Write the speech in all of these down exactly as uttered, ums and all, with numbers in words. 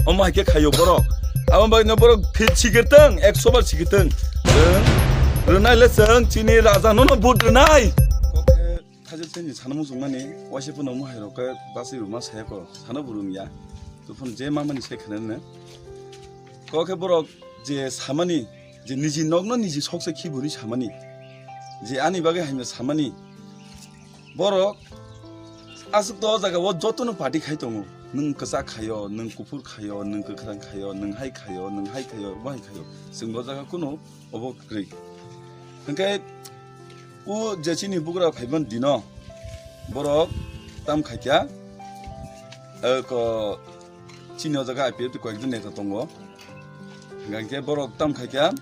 Omo hai khe khaio borok. Abo bagwino borok thwi sikirtwng, ekso bar sikirtwng. Chwng rwnai le chwng chini raja nono vote rwnai. Kok khe thajak chini sana muchungmani, waisa phano omo hai rok khe bachwi rwma saya ko, sana bo rwngya. Tubufano je mamani sai khna nw. Kok khe borok je samani, je niji nokno niji sokse khibu hinwi samani, je ani bagwi hamya samani, borok aswk to o jaga o jotono party khai tongo. Nwng kwchak khaio, nwng kuphur khaio, nwng kwkhwrang khaio, nwng hai khaio, nwng hai khaio, bo hai khaio. Chwng bo jaga kuno obo kwrwi. Hwnkhe o je chini bugra phaiban dino borok tam khaikya, eh, ko chini o jaga I P F T koyekjon neta tongo. Hingkhe borok tam khaikya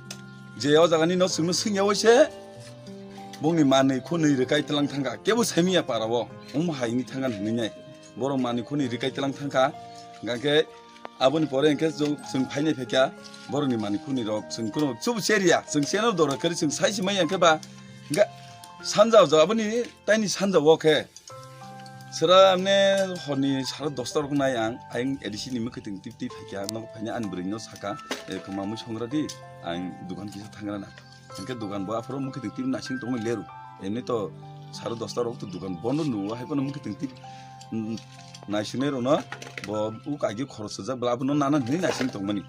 je o jagani no chwngno swngya waise bongni manwi khunwi rwkai tlang thangkha, kebo saimanya para o, omo hai wngwi thangkha hinwi nai. Borok manwi khunwi rwkai tlang thangkha, hingkhe aboni pore hingkhe chwng, chwng phainai phaikha borokni manwi khunwi rok, chwng kuno chubu cheriya, chwng cheno dora kari chwng saisi manya hingkhe ba, hingkhe sanja o aboni taini sanja o khe Sera amne horni sara dosta rok nai ang, ayang A D C ni mwkhwtwng tip tip phaikha, nogo phaina ani bwrwi no saka, "Eh, kwma mui songra di, ang dukan kisa thangra na." Hwnkhe dukan bo aphuru mwkhwtwng tip naising tongwi leru. Emni to sara dosta rok to dukan bondo nugo, hai phano mwkhwtwng tip, mm, naisingnai rokno bo uk agi khorok swijak bwla abono nana hinwi naising tongmani.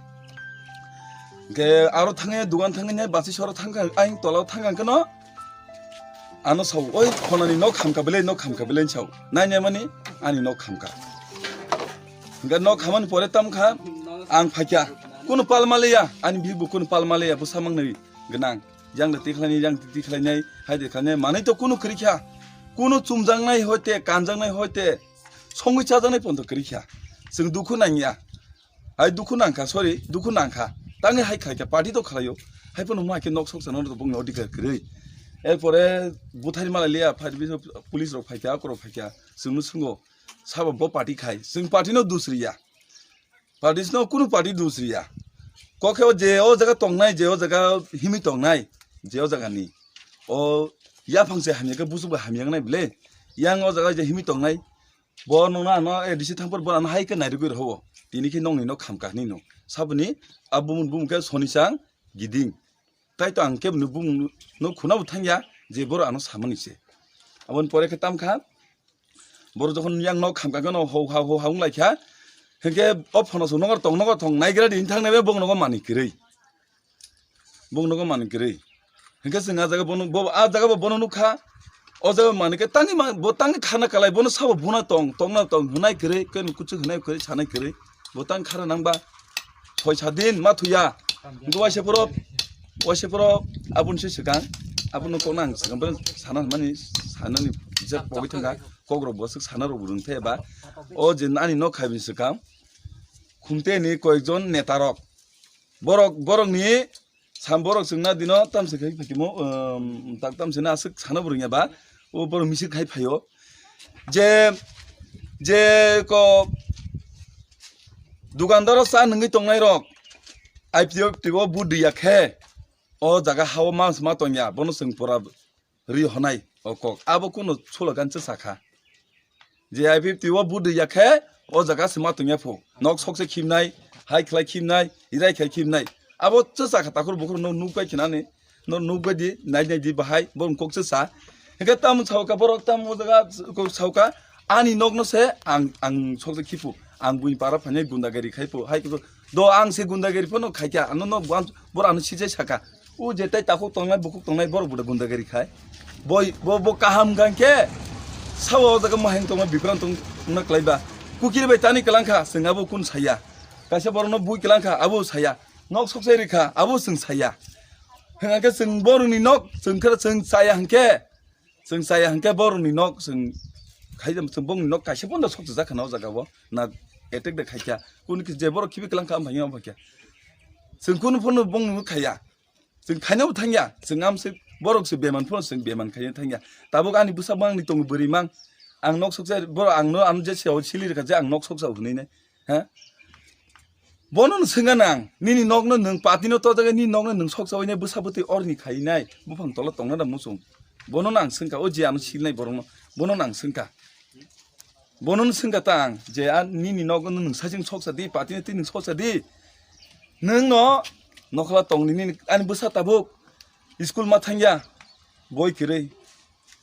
Hwnkhe aro thangwi dukan thangwi nai bachwi sora thangkha, ayang tola o thangkha hwnkhe no, Ano sao, "Oi, khonani nok khamkha belai, nok khamkha belai," sao. Nainai mani, ani nok khamkha. Hingkhe nok khamani pore tamkha, ang phaikha. Kunu pal maliya, ani bihikbo kunu pal maliya, bwsa mangnwi gwnang. Yang da tikhlainai, yang tikhlainai, hai tikhlainai, manwi to kunu kwrwikha. Kunu chumjaknai hoite, kanjaknai hoite, songwi chajaknai ponto kwrwikha. Chwng dukhu nangya. Hai dukhu nangkha, sorry, dukhu nangkha. Tangwi hai khlaikha, party to khlaio. Hai phano ma khe nok sok sana rw bongni odhikar kwrwi. Erpore buthari malai liya, fire brigade, police rok phaikha, akorok phaikha. Chwngno swngo, sabo bo party khai. Chwng party no dus riya. Party no kunu party dus riya. Kokhe o je o jaga tongnai, je o jaga himwi tongnai, je o jaga ni. O yaphang se hamya khe buchuk bai hamya wngnai bwle. Yang o jaga je himwi tongnai, Bo nokno ano A D C thangphuru bo ano hai khe nairwgwi rw-o. Tini khe nokni nok khamkha hinwi no. Saboni a bumung bumung khe sonichang giding. Tai to ang khe bini bumung no khuna bo thangya je borok ano samani se. Aboni pore khe tamkha borok jokhon yang nok khamkha khe no ho ha ho ha wng lai kha. Hinkhe o phono song nogo tong nogo tong naigra di hinthang nai be bong nogo manwi kwrwi. Bong nogo manwi kwrwi. Hinkhe chwng a jaga bono, bo, a jaga bo bono nukha. O jaga manwi khe tangwi ma, bo tangwi khana kalai, bono sabo buna tong, tongna tong, hwnai kwrwi, khe kuchuk hwnai kwrwi, sanai kwrwi. Bo tang khara nangba. Soi sa din ma thuya. Hinkhe waisa phoro, waisa phoro aboni se swkang. Abono kokno ang swkang, bono sana hwnmani, sanani je pogwi thangkha. Kokrok bo swk sana rok bo rwng phe ba. O je ani nok khaibini swkang. Khumteni koyekjon netarok. Borok, borokni sam borok chwngna dino tamse khai phaitimo, um, tak tamse na aswk sana bo rwngya ba, o borok misil khai phaio. Je, je ko dukandaro cha nungwi tongnai rok, I P F T o bu diya khe, o jaga hao mas ma tongya, bono chwng pora ri honai o kok. Abo kuno slogan se sakha. Je I P F T o bu dui ya khe o jaga se ma tongya phu. Nok sok se khimnai, hai khlai khimnai, irai khlai khimnai. Abo se sakha takhur bukhur no nuk bai khinani, no nuk bai di, nai nai di bahai, bo kok se sa. Hingke tam sauka borok tam o jaga kok sauka ani nok no se ang, ang sok se khiphu. Ang buini para phainai gundagari khai phu. Hai khe do ang se gundagari phano khai kha. Ano no bor ano sijai saka. O je tai takhuk tongnai, bukhuk tongnai, borok bo da gundagari khai. Boi, bo, bo kaham gan khe, sao o jaga maheng tongma, biprang tong-, tongna klai ba. Kukiri bai tani kelang kha, chwng abo kun saya. Kaisa borok no bui kelang kha, abo saya. Nok sok sai rikha, abo chwng saya. Hwnga khe chwng borok ni nok, chwng khe chwng saya hwnkhe, chwng saya hwnkhe borok ni nok, chwng khai, chwng bong ni nok kaisa pono sok jak kha na o jaga o. Na attack de khai kha. Kun ki je borok khibi kelang kha, am phai, am phai kha. Chwng kun pono bong ni khaya. Chwng khaina bo thangya, chwng am se borok se beman phano chwng beman khaina thangya. Tabuk ani bwsa mang ni tongo bwrwi mang. Ang nok soksa borok ang no ano je siyao sili rwkha je ang nok soksa hwnwi nai. Ha? Bono no swngya nang, nini nok no nwng pati no tojagwi nini nok no nwng soksa hwnwi nai bwsa bwtwi orni khai nai buphang tola tongna da muchung. Bono no ang swngkha o je ano silinai borok no, bono no ang swngkha. Bono no swngkha ta ang je, a nini nogo nwng sajing soksa di, party ni twi nwng soksa di. Nwng no nokhola tong nini, ani bwsa tabuk school ma thangya, boi kwrwi.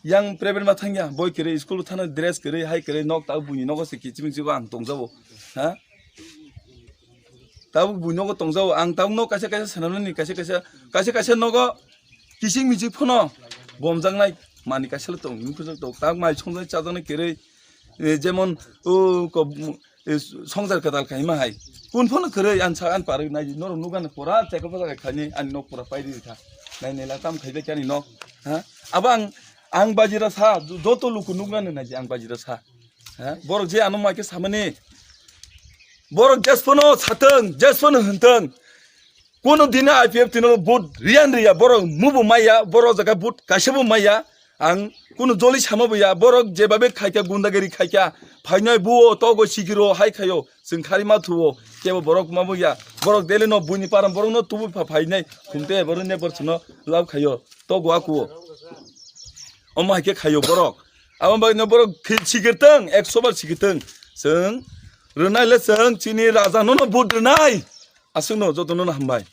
Yang private ma thangya, boi kwrwi, school thana dress kwrwi, hai kwrwi, nok tabuk buini nogo se kichiming chibo ang tongjago. Ha? Tabuk buini nogo tongjago, ang tabuk no kaisa kaisa sanani, kaisa kaisa, kaisa kaisa nogo kising mijik phano bomjaknai mani kaisa le tong, nukhujaktok, tabuk mai songjaknai chajaknai kwrwi, eh, jemon, o, ko, eh, songjar kwtal khaima hai. Kun phano kwrwi, ang sa, ang parwi nai, norok nukgani pura chekap jaga khaini, ani nok pura pairi kha. Nai nai la tam khaibai kani nok. Ha? Abo ang, ang bajira sa, joto luku nukgani nai, ang bajira sa. Ha? Borok je ano mai khe samani. Borok jespono satwng, jespono hwntwng. Kuno dini I P F T no vote riyan riya, borok mubo maya, borok jaga vote kaisa bo maya. Ang kuno joli sama bo ya, borok jebabe khaikha, gundagiri khaikha, phainai buo, togo, sigiro, hai khayo, chwng khari ma thuo, kebo borok ma bo ya, borok daily no buini param borok no tubu pha phainai, khumte borok ne borok no lab khayo, togo akuo. Omo hai khe khayo borok. Abo bagwi no borok khi-, sikirtwng, ekso bar sikirtwng. Chwng rwnai le chwng chini raja no no vote rwnai. Aswk no joto no no hambai.